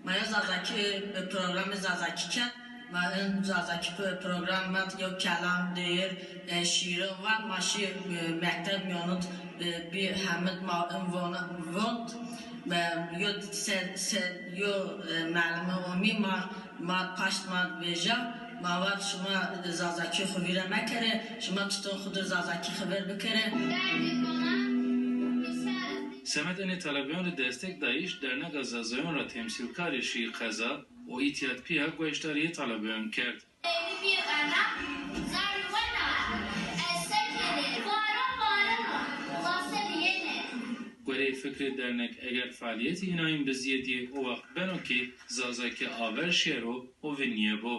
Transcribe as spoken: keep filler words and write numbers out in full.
Ma yo Zazakî, e, programê Zazakî kerd. Ma in Zazakî pro-, program ma yo kelam, deyîr, e, şîîrin van, ma şî, e, mekteb mîyon id, e, bî hemid ma in vona, vond. E, yo se, se, yo, e, melime omî ma, ma paşt ma vêja, ma vat şima Zazakî xwu vîre mekerê, şima tuton xwu dir Zazakî xeber bikerê. Semed enê talebeyan rê destek dayîş dernega Zazayan ra temsîlkarê şî qeza û îtîyat pîya gueşdarîyê talebeyan kerd. Guereyê fikrê dernek eger fealîyetê înayin bizîyedîyê o wext beno ke Zazakî aver şêro û vinîyebo.